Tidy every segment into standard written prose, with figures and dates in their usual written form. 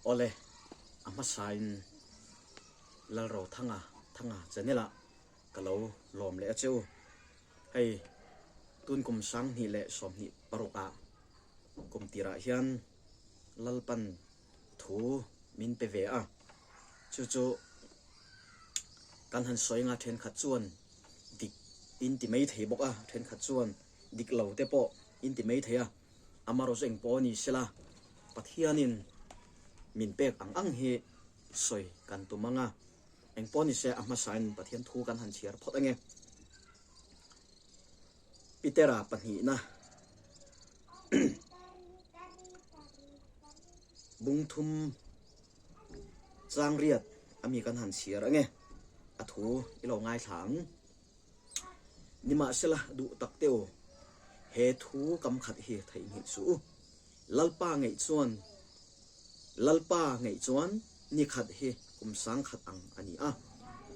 Awle, a hmasain Lalrothanga Thanga channel ah ka lo lawm leh a che u. Hei, tun kum 2026 ah kum tirah hian Lalpan thu min pe ve a, chu chu kan han sawi anga thenkhat chuan dik in ti mai thei bawk a, thenkhat chuan dik lo te pawh in ti mai thei a, amarawh chu engpawh a ni sela Pathianin min pek ang ang hi sawi kan tum ang a, engpawh ni se a hmasain Pathian thu kan han chhiar phawt ange. Petera pahnihna bungthum changriat ami kan han chhiar ange, a thu i lo ngaithla ang. Nimahsela duh tak teh u, he thu kam khat hi theihnghilh suh u. Lalpa ngeih chuan Lalpa ngeih chuan ni khat hi kum sang khat ang a ni a,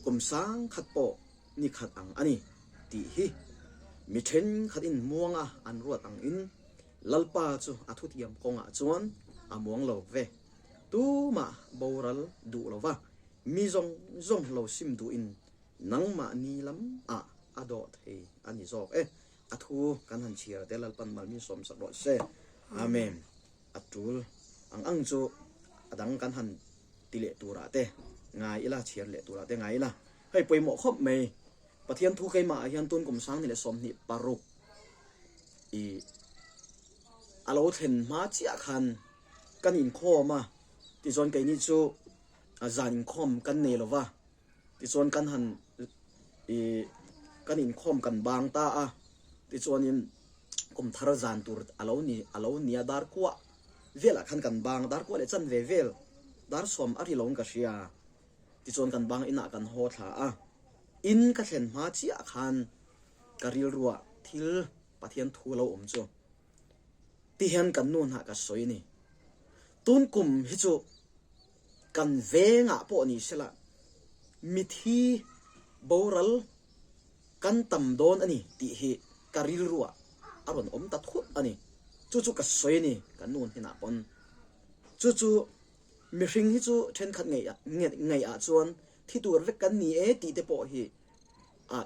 kum sang khat pawh ni khat ang a ni tih hi mi thenkhatin muanga an ruat angin Lalpa chu a thutiam kawngah chuan a muang lo ve. Tumah boral duh lova mi zawng zawng lo sim duhin nangmahni lamah a dawh thei a ni zawk e. A thu kan han chhiar te Lalpan malmin sawmsak rawh se. Amen. A tul ang ang chu a dang kan han ti leh turah te ngai ila, chhiar leh turah te ngai ila. Hei pawimawh khawp mai. Pathian thu keimah ah hian tun kum 2026 i a lo thlen hma chiah khan kan inkhawm a, tichuan keini chu zan inkhawm kan nei lova, tichuan kan han i kan inkhawm kan bang ta a, tichuanin kum thar zan tur a lo ni a lo nia dar kuah velah khan kan bang dar kuah leh chanve vel dar sawm a ri lo in ka hria tichuan kan bang inah kan haw thla a in ka thlen hma chiah khan ka rilruah thil Pathian thu lo awm chu ti hian kan nu hnah ka sawi a ni tun kum hi chu kan vengah pawh ni sela mithi boral kan tam dawn a ni tih hi ka rilruah a rawn awm ta thut a ni. Chu chu ka sawi a ni ka nu hnenah pawn. Chu chu mihring hi chu thenkhat ngaih ah chuan thi tur vek kan ni e tih te pawh hi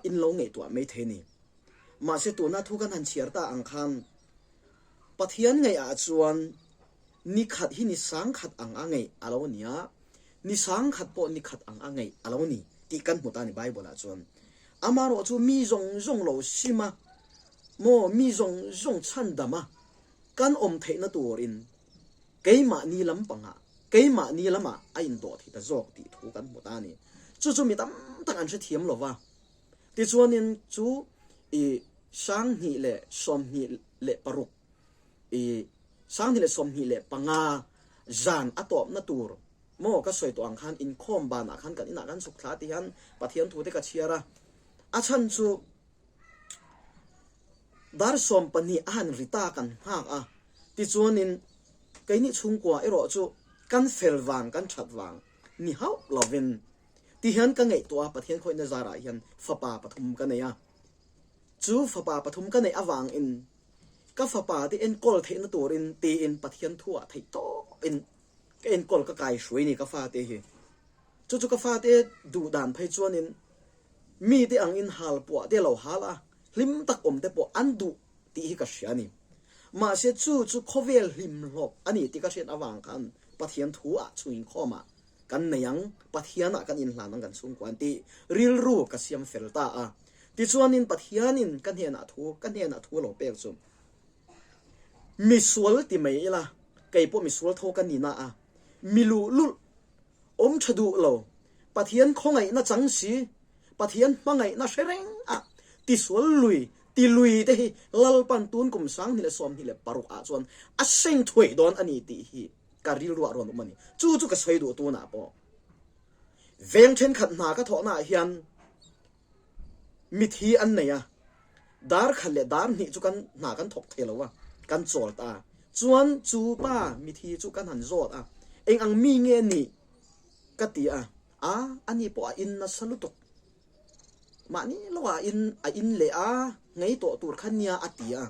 in lo ngaihtuah mai thei a ni. Mahse tuna thu kan han chhiar ta ang khan Pathian ngaih ah chuan Ni khat hi ni sangkhat ang a ngeih a lo ni a, ni sangkhat pawh ni khat ang a ngeih a lo ni tih kan hmu ta a ni Bible ah chuan. Amaherawh chu mi zawng zawng lo sim a, maw mi zawng zawng chhandam a kan awm theihna turin keimahni lampangah, keimahni lamah a indawh thei ta zawk tih thu kan hmu ta a ni. Chu chu mi tam tak an hrethiam lo va. Tichuanin chu i 2026 I 2025 zan a tawpna tur maw ka sawi tawh ang khan inkhawm banah khan kan inah kan chhuk thla ti hian Pathian thu te ka chhiar a, a chhan chu dar 12 a han ri ta kan nghak a, tichuanin keini chhungkua erawh chu kan fel vang kan that vang ni hauh lovin ti hian ka ngaihtuah a, Pathian khawihna zarah hian fapa pathum ka nei a, chu fapa pathum ka neih avangin Ka fapa te enkawl theihna turin tiin Pathian thu ah theih tawpin ka enkawl ka kai hruai ni ka fate hi. Chu chu ka fate duh dan phei chuanin mite angin hal puah te lo hal a, hlim tak awm te pawh an duh tih hi ka hria a ni. Mahse chu chu khawvel hlim hlawp a ni tih ka hriat avang khan Pathian thu ah chhungin khawmah kan nei ang, Pathianah kan inhlan ang kan chhungkua an tih rilru ka siam fel ta a. Tichuanin Pathianin ka hnenah thu, ka hnenah thu a lo pek chu, Misual ti mai ila, kei pawh misual tho ka ni na a, mi luhlulh, awm tha duh lo, Pathian khawngaihna chang si, Pathian hmangaihna hre reng a, tisual lui, ti lui te hi Lalpan tun kum 2026 ah chuan a seng thuai dawn a ni tih hi ka rilruah rawn awm a ni. Chu chu ka sawi duh tunah pawh. Veng thenkhat hna ka thawhnaah hian Mithi an nei a, dar khat leh dar hnih chu kan hna kan thawk thei lo a, kan chawl ta. Chuan chu pa mithi chu kan han zawt a, eng ang mi nge nih ka ti a, a ani pawh a in nasa lutuk. Mahni lawkah a in a in leh a, ngei tawh tur kha nia a ti a.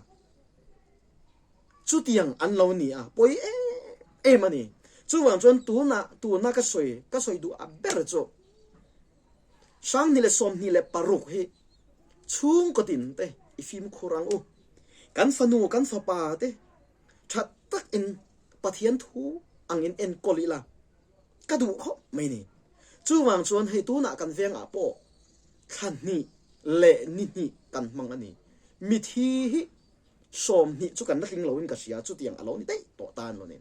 Chutiang an lo ni a, pawi em em a ni. Chuvang chuan tunah tuna ka sawi ka sawi duh a ber chu Sanghnih leh 26 hi chhungkaw tin te i fimkhur ang u. Kan fanu kan fapa te tha tak in Pathian thu ang in enkawl ila ka duh khawp mai ni. Chuvang chuan hei tunah kan vengah pawh thla hnih leh ni hnih kan hmang a ni. Mithi hi 20 chu kan la tling loin ka hria, chutiang a lo ni daih tawh ta an lo ni.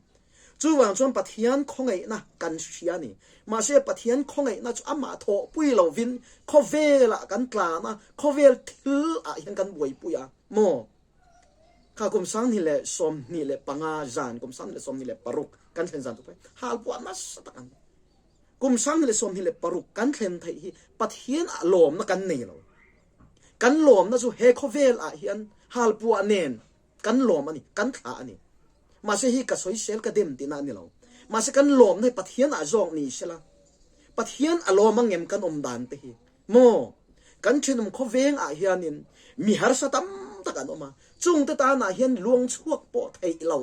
Chuvang chuan Pathian khawngaihna kan hria a ni. Mahse Pathian khawngaihna chu amah thawhpui lovin khawvelah kan tlan a, khawvel thil ah hian kan buaipui a maw? Kha kum 2025 zan, kum 2026 kan thlen zan chu pawh hal puah nasa tak an ni. Kum 2026 kan thlen theih hi Pathian ah lawmna kan nei lo. Kan lawmna chu he khawvel ah hian halpuah nen kan lawm a ni, kan thlah a ni. Mahse hi ka sawisel ka dem tihna a ni lo. Mahse kan lawmna hi Pathian ah zawk ni sela, Pathian a lawm ang em kan awm dan te hi? Maw? Kan thenawm khawveng ah hianin mi harsa tam tak an awm a, chungte tanah hian luang chhuak pawh theih lo,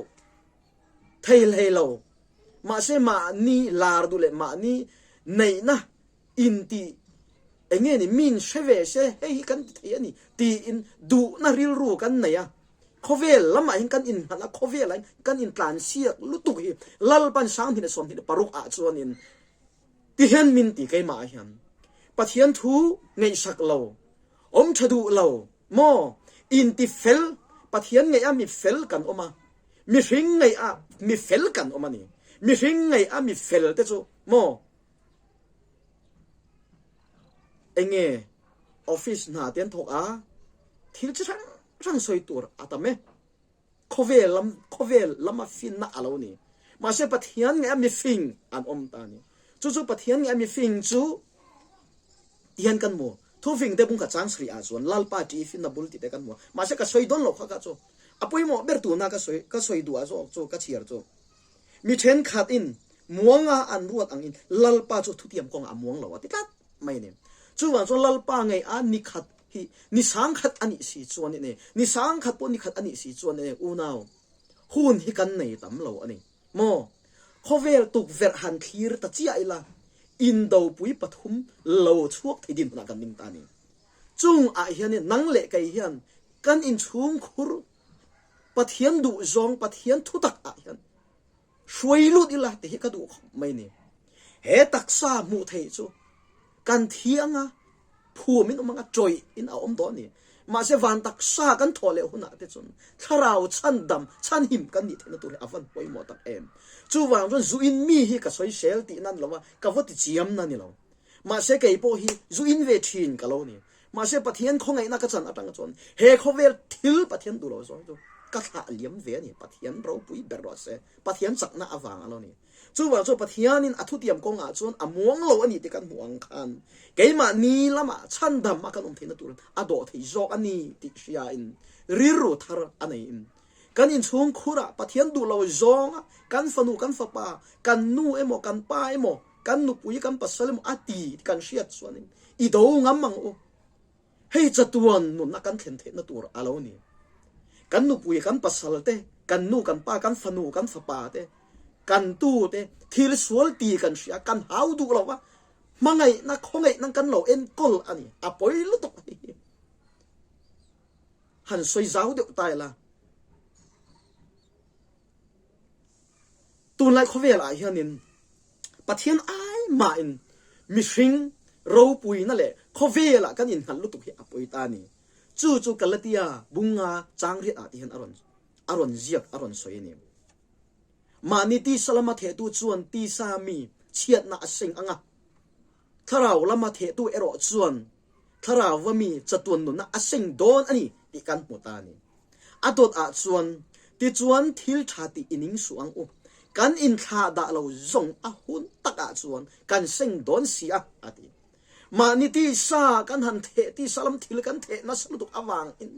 thei hlei lo. Mahse mahni lar duh leh mahni neihna inti eng nge ni min hre ve se hei hi kan ti thei a ni tiin duhna rilru kan nei a, khawvel lamah hian kan innghalh a, khawvelah hian kan intlansiak lutuk hi Lalpan 2026 ah chuanin tihian min ti keimah ah hian Pathian thu ngaihsak lo, awm tha duh lo maw inti fel Pathian ngaih a mi fel kan awm a, mihring ngaih a mi fel kan awm a ni, mihring ngaih a mi fel te chu maw Enge office hna te an thawk a, thil chi hrang hrang sawi tur a tam e. Khawvel lam khawvel lama finna a lo ni. Mahse Pathian nge a mifing an awm ta a ni. Chu chu Pathian nge a mifing chu tihian kan hmu. Thufing te bung kha chang sarih ah chuan Lalpa ṭih finna bul tih te kan hmu a. Mahse ka sawi dawn lo kha kha chu. A pawimawh ber tuna ka sawi ka sawi duh ah zawk chu ka chhiar chu. Mi thenkhat in muanga an ruat angin Lalpa chu thutiam kawngah a muang lo a ti tlat mai a ni. Chuvang chuan Lalpa ngei a ni khat hi ni sangkhat a nih si chuan i nei, ni sangkhat pawh ni khat a nih si chuan i nei, unau, hun hi kan nei tam lo a ni maw? Khawvel tukverh han thlir ta chiah ila, indopui pathum lo chhuak thei dinhmunah kan ding ta a ni. Chung ah hianin nang leh kei hian kan inchhung khur Pathian duh zawng Pathian thutak ah hian hruai lut ila ti hi ka duh khawp mai ni. He taksa hmuh theih chu kan thiang a, phum in awm anga tawih in a awm dawn ni. Mahse van taksa kan thawh leh hunah te chuan thlarau chhandam, chhanhim kan nih theihna tur hi a van pawimawh tak em. Chuvang chuan zu in mi hi ka sawisel tih nan lo a, ka va ti chiam na ni lo. Mahse kei pawh hi zu in ve thin ka lo ni. Mahse Pathian khawngaihna ka chan atang chuan he khawvel thil Pathian duh lo zawng chu ka thlah liam ve a ni. Pathian ropui ber rawh se. Pathian chakna avang a lo ni. Chuvang chuan Pathianin a thutiam kawngah chuan a muang lo a ni tih kan hmuh ang khan keimahni lamah chhandam a kan awm theihna turin a dawh thei zawk a ni tih hriain rilru thar a neiin kan inchhung khurah Pathian duh lo zawnga kan fanu kan fapa kan nu emaw kan pa emaw kan nupui kan pasal emaw a ti tih kan hriat chuanin i do ngam ang u. Hei chatuan nunna kan thlen theihna tur a lo ni. Kan nupui kan pasal te, kan nu kan pa, kan fanu kan fapa te, kan tu te thil sual ti kan hria kan hau duh lo va, hmangaihna khawngaihna kan lo enkawl a ni. A pawi lutuk hei hi. Han sawi zau deuh ta ila. Tunlai khawvel ah hianin Pathian ai mahin mihring ropuina leh khawvel ah kan innghalh lutuk hi a pawi ta a ni. Chu chu Galatia bunga chang riat ah te hian a rawn a rawn ziak a rawn sawi a ni. Mahni tisa lama thehtu chuan tisa mi chhiatna a seng ang a, thlarau lama thehtu erawh chuan Thlarauva mi chatuan nunna a seng dawn a ni tih kan hmu ta a ni. A dawt ah chuan, tichuan thil tha tih i ning suh ang u. Kan inthlah dah lo zawng a hun tak ah chuan kan seng dawn si a, a ti. Mahni tisa kan han theh, tisa lam thil kan theh nasa lutuk avangin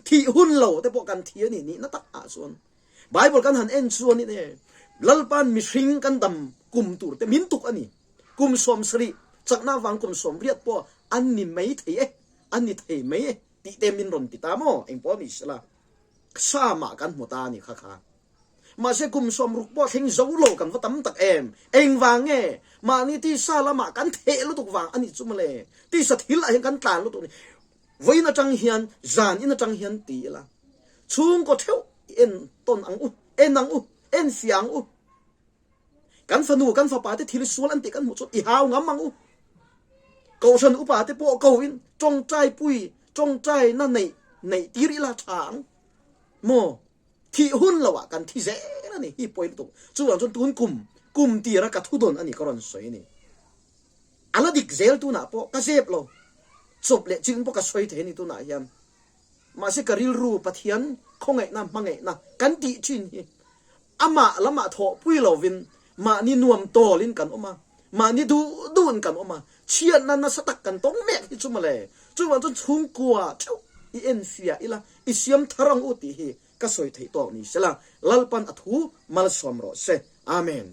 thih hun lo te pawh kan thi a ni nihna tak ah chuan Bible kan han en chuan in e Lalpa'n mihring kan dam kum tur te min tuk a ni. Kum 70 chakna avang kum 80 pawh an ni mai thei e, an ni thei mai e tih te min rawn ti ta maw? Engpawh ni sela, Psalm ah kan hmu ta a ni kha kha. Mahse kum 60 pawh thleng zo lo kan va tam tak em. Engvang nge? Mahni tisa lamah kan theh lutuk vang a nih chu mawle. Tisa thil ah hian kan tlan lutuk a ni. Vawiin atang hian, zan in atang hian ti ila. Chhungkaw theuh i en tawn ang u, en ang u, en fiah ang u. Kan fanu, kan fapa te thil sual an tih kan hmuh chuan i hau ngam ang u. Kohhran upa te pawh ko in tawngtai pui, tawngtai na neih neih tir ila tha ang. Maw? Thih hun lo ah kan thi zel a ni hi pawi lutuk. Chuvang chuan tun kum, kum tira ka thu dawn a ni ka rawn sawi a ni. A la dik zel tunah pawh ka zep lo. Chawp leh chilh pawh ka sawi thei a ni tunah hian. Mahse ka rilru Pathian khawngaihna hmangaihna kan tih thin hi amah lamah thawhpui lovin mahni nuam tawlin kan awm a, mahni duh duhin kan awm a, chhiatna nasa tak kan tawng mek hi chu mawle. Chuvang chuan chhungkua theuh i enfiah ila, i siam thar ang u tih hi ka sawi theih tawk ni sela, Lalpan a thu malsawm rawh se. Amen.